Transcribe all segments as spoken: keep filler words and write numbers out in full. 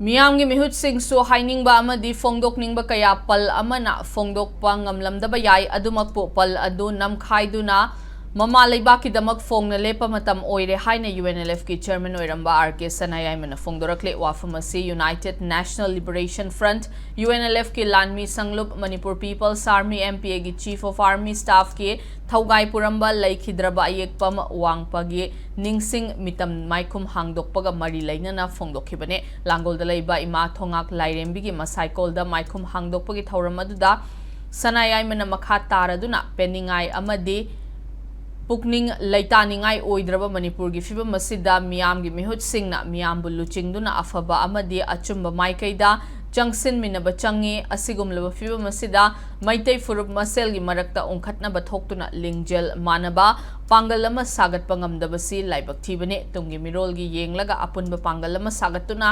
ꯃꯤꯌꯥꯝꯒꯤ ꯃꯤꯍꯨꯠꯁꯤꯡꯁꯨ ꯍꯥꯏꯅꯤꯡꯕ ꯑꯃꯗꯤ ꯐꯣꯡꯗꯣꯛꯅꯤꯡꯕ ꯀꯌꯥ ꯄꯜ ꯑꯃꯅ ꯐꯣꯡꯗꯣꯛꯄ ꯉꯝꯂꯝꯗꯕ ꯌꯥꯏ꯫ ꯑꯗꯨꯃꯛꯄꯨ ꯄꯜ ꯑꯗꯨ ꯅꯝꯈꯥꯏꯗꯨꯅ ꯃꯃꯥ ꯂꯩꯕꯥꯛꯀꯤꯗꯃꯛ ꯐꯣꯡꯅ ꯂꯦꯞꯄ ꯃꯇꯝ ꯑꯣꯏꯔꯦ ꯍꯥꯏꯅ ꯌꯨ ꯑꯦꯟ ꯑꯦꯜ ꯑꯦꯐꯀꯤ ꯆꯦꯌꯔꯃꯦꯟ ꯑꯣꯏꯔꯝꯕ ꯑꯥꯔ ꯀꯦ ꯁꯅꯥꯌꯥꯏꯃꯅ ꯐꯣꯡꯗꯣꯔꯛꯂꯦ꯫ ꯋꯥꯐꯝ ꯑꯁꯤ united national liberation front, U N L ꯑꯦꯐꯀꯤ ꯂꯥꯟꯃꯤ ꯁꯪꯂꯨꯞ, Manipur people's army, M P ꯑꯦꯒꯤ ꯆꯤꯐ ꯑꯣꯐ ꯑꯥꯔꯃꯤ ꯁ꯭ꯇꯥꯐꯀꯤ ꯊꯧꯒꯥꯏ ꯄꯨꯔꯝꯕ ꯂꯩꯈꯤꯗ꯭ꯔꯕ ꯑꯌꯦꯛꯄꯝ ꯋꯥꯡꯄꯒꯤ ꯅꯤꯡꯁꯤꯡ ꯃꯤꯇꯝ ꯃꯥꯏꯈꯨꯝ ꯍꯥꯡꯗꯣꯛꯄꯒ ꯃꯔꯤ ꯂꯩꯅꯅ ꯐꯣꯡꯗꯣꯛꯈꯤꯕꯅꯤ꯫ ꯂꯥꯡꯒꯣꯜꯗ ꯂꯩꯕ ꯏꯃꯥ ꯊꯣꯉꯥꯛ ꯂꯥꯏꯔꯦꯝꯕꯤꯒꯤ ꯃꯁꯥꯏꯀꯣꯜꯗ ꯃꯥꯏꯈꯨꯝ ꯍꯥꯡꯗꯣꯛꯄꯒꯤ ꯊꯧꯔꯝ ꯑꯗꯨꯗ ꯁꯅꯥꯌꯥꯏꯃꯅ ꯃꯈꯥ ꯇꯥꯔꯗꯨꯅ ꯄꯦꯟꯅꯤꯡꯉꯥꯏ ꯑꯃꯗꯤ ꯄꯨꯛꯅꯤꯡ ꯂꯩꯇꯥꯅꯤꯡꯉꯥꯏ ꯑꯣꯏꯗ꯭ꯔꯕ ꯃꯅꯤꯄꯨꯔꯒꯤ ꯐꯤꯕꯝ ꯑꯁꯤꯗ ꯃꯤꯌꯥꯝꯒꯤ ꯃꯤꯍꯨꯠꯁꯤꯡꯅ ꯃꯤꯌꯥꯝꯕꯨ ꯂꯨꯆꯤꯡꯗꯨꯅ ꯑꯐꯕ ꯑꯃꯗꯤ ꯑꯆꯨꯝꯕ ꯃꯥꯏꯀꯩꯗ ꯆꯪꯁꯤꯟꯃꯤꯟꯅꯕ ꯆꯪꯉꯤ꯫ ꯑꯁꯤꯒꯨꯝꯂꯕ ꯐꯤꯕꯝ ꯑꯁꯤꯗ ꯃꯩꯇꯩ ꯐꯨꯔꯨꯞ ꯃꯁꯦꯜꯒꯤ ꯃꯔꯛꯇ ꯎꯪꯈꯠꯅꯕ ꯊꯣꯛꯇꯨꯅ ꯂꯤꯡꯖꯦꯜ ꯃꯥꯟꯅꯕ ꯄꯥꯡꯒꯜ ꯑꯃ ꯁꯥꯒꯠꯄ ꯉꯝꯗꯕꯁꯤ ꯂꯥꯏꯕꯛ ꯊꯤꯕꯅꯤ꯫ ꯇꯨꯡꯒꯤ ꯃꯤꯔꯣꯜꯒꯤ ꯌꯦꯡꯂꯒ ꯑꯄꯨꯟꯕ ꯄꯥꯡꯒꯜ ꯑꯃ ꯁꯥꯒꯠꯇꯨꯅ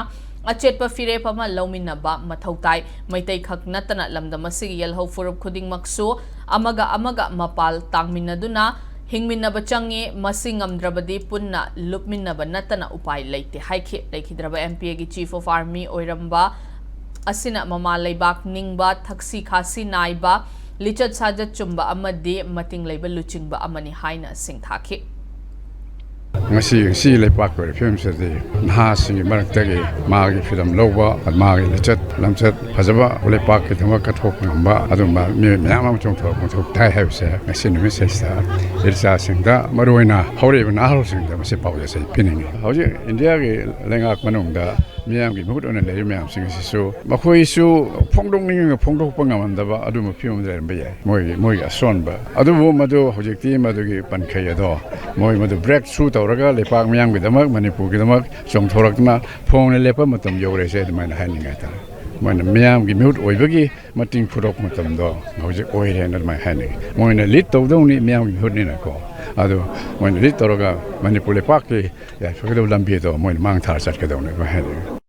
ꯑꯆꯦꯠꯄ ꯐꯤꯔꯦꯞ ꯑꯃ ꯂꯧꯃꯤꯟꯅꯕ ꯃꯊꯧ ꯇꯥꯏ꯫ ꯃꯩꯇꯩ ꯈꯛ ꯅꯠꯇꯅ ꯂꯝꯗꯝ ꯑꯁꯤꯒꯤ ꯌꯦꯜꯍꯧ ꯐꯨꯔꯨꯞ ꯈꯨꯗꯤꯡꯃꯛꯁꯨ ꯑꯃꯒ ꯑꯃꯒ ꯃꯄꯥꯜ ꯇꯥꯡꯃꯤꯟꯅꯗꯨꯅ ꯍꯤꯡꯃꯤꯟꯅꯕ ꯆꯪꯉꯤ꯫ ꯃꯁꯤ ꯉꯝꯗ꯭ꯔꯕꯗꯤ ꯄꯨꯟꯅ ꯂꯨꯞꯃꯤꯟꯅꯕ ꯅꯠꯇꯅ ꯎꯄꯥꯏ ꯂꯩꯇꯦ ꯍꯥꯏꯈꯤ꯫ ꯂꯩꯈꯤꯗ꯭ꯔꯕ ꯑꯦꯝ ꯄꯤ ꯑꯦꯒꯤ ꯆꯤꯐ ꯑꯣꯐ ꯑꯥꯔꯃꯤ ꯑꯣꯏꯔꯝꯕ ꯑꯁꯤꯅ ꯃꯃꯥ ꯂꯩꯕꯥꯛ ꯅꯤꯡꯕ, ꯊꯛꯁꯤ ꯈꯥꯁꯤ ꯅꯥꯏꯕ, ꯂꯤꯆꯠ ꯁꯥꯖꯠ ꯆꯨꯝꯕ ꯑꯃꯗꯤ ꯃꯇꯤꯡ ꯂꯩꯕ ꯂꯨꯆꯤꯡꯕ ꯑꯃꯅꯤ ꯍꯥꯏꯅ ꯁꯤꯡꯊꯥꯈꯤ꯫ ꯉꯁꯤ ꯉꯁꯤ ꯂꯩꯄꯥꯛꯀꯤ ꯑꯣꯏꯔꯤꯕ ꯐꯤꯕꯝꯁꯤꯗꯗꯤ ꯅꯍꯥꯁꯤꯡꯒꯤ ꯃꯔꯛꯇꯒꯤ ꯃꯥꯒꯤ ꯐꯤꯂꯝ ꯂꯧꯕ, ꯃꯥꯒꯤ ꯂꯤꯆꯠ ꯂꯝꯆꯠ ꯐꯖꯕ ꯂꯩꯄꯥꯛꯀꯤꯗꯃꯛ ꯀꯠꯊꯣꯛꯄ ꯉꯝꯕ ꯑꯗꯨꯒꯨꯝꯕ ꯃꯤꯑꯣꯏ ꯃꯌꯥꯝ ꯑꯃ ꯆꯣꯡꯊꯣꯔꯛꯄ ꯃꯊꯧ ꯇꯥꯏ ꯍꯥꯏꯕꯁꯦ ꯉꯁꯤ ꯅꯨꯃꯤꯠꯁꯤꯗꯩꯁꯤꯗ ꯏꯆꯥꯁꯤꯡꯗ, ꯃꯔꯨꯑꯣꯏꯅ ꯍꯧꯔꯛꯏꯕ ꯅꯍꯥꯔꯣꯜꯁꯤꯡꯗ ꯃꯁꯤ ꯄꯥꯎꯖꯦꯜꯁꯦ ꯑꯩ ꯄꯤꯅꯤꯡꯉꯤ꯫ ꯍꯧꯖꯤꯛ ꯏꯟꯗꯤꯌꯥꯒꯤ ꯂꯩꯉꯥꯛ ꯃꯅꯨꯡꯗ ꯃꯤꯌꯥꯝꯒꯤ ꯃꯤꯍꯨꯠ ꯑꯣꯏꯅ ꯂꯩꯔꯤꯕ ꯃꯌꯥꯝꯁꯤꯡ ꯑꯁꯤꯁꯨ ꯃꯈꯣꯏꯁꯨ ꯐꯣꯡꯗꯣꯛꯅꯤꯡꯉꯒ ꯐꯣꯡꯗꯣꯛꯄ ꯉꯝꯃꯝꯗꯕ ꯑꯗꯨꯒꯨꯝꯕ ꯐꯤꯕꯝꯗ ꯂꯩꯔꯝꯕ ꯌꯥꯏ꯫ ꯃꯣꯏꯒꯤ ꯃꯣꯏꯒꯤ ꯑꯁꯣꯟꯕ ꯑꯗꯨꯕꯨ ꯃꯗꯨ ꯍꯧꯖꯤꯛꯇꯤ ꯃꯗꯨꯒꯤ ꯄꯟꯈꯩ ꯑꯗꯣ ꯃꯣꯏ ꯃꯗꯨ ꯕ꯭ꯔꯦꯛ ꯊ꯭ꯔꯨ ꯇꯧꯔꯒ ꯂꯩꯄꯥꯛ ꯃꯤꯌꯥꯝꯒꯤꯗꯃꯛ, ꯃꯅꯤꯄꯨꯔꯒꯤꯗꯃꯛ ꯆꯣꯡꯊꯣꯔꯛꯇꯨꯅ ꯐꯣꯡꯅ ꯂꯦꯞꯄ ꯃꯇꯝ ꯌꯧꯔꯦꯁꯦ ꯑꯗꯨꯃꯥꯏꯅ ꯍꯥꯏꯅꯤꯡꯉꯦ ꯍꯥꯏꯇꯥꯔꯦ꯫ ꯃꯣꯏꯅ ꯃꯤꯌꯥꯝꯒꯤ ꯃꯤꯍꯨꯠ ꯑꯣꯏꯕꯒꯤ ꯃꯇꯤꯡ ꯐꯨꯗꯣꯛꯄ ꯃꯇꯝꯗꯣ ꯍꯧꯖꯤꯛ ꯑꯣꯏꯔꯦꯅ ꯑꯗꯨꯃꯥꯏꯅ ꯍꯥꯏꯅꯤꯡꯉꯤ꯫ ꯃꯣꯏꯅ ꯂꯤꯗ ꯇꯧꯗꯧꯅꯤ ꯃꯤꯌꯥꯝꯒꯤ ꯃꯤꯍꯨꯠꯅꯤꯅꯀꯣ꯫ ꯑꯗꯨ ꯃꯣꯏꯅ ꯂꯤꯗ ꯇꯧꯔꯒ ꯃꯅꯤꯄꯨꯔ ꯂꯩꯄꯥꯛꯀꯤ ꯌꯥꯏꯐꯒꯗꯕ ꯂꯝꯕꯤ ꯑꯗꯣ ꯃꯣꯏꯅ ꯃꯥꯡ ꯊꯥꯔ ꯆꯠꯀꯗꯧꯅꯤ ꯑꯗꯨꯃꯥꯏꯅ ꯍꯥꯏꯅꯤꯡꯉꯤ꯫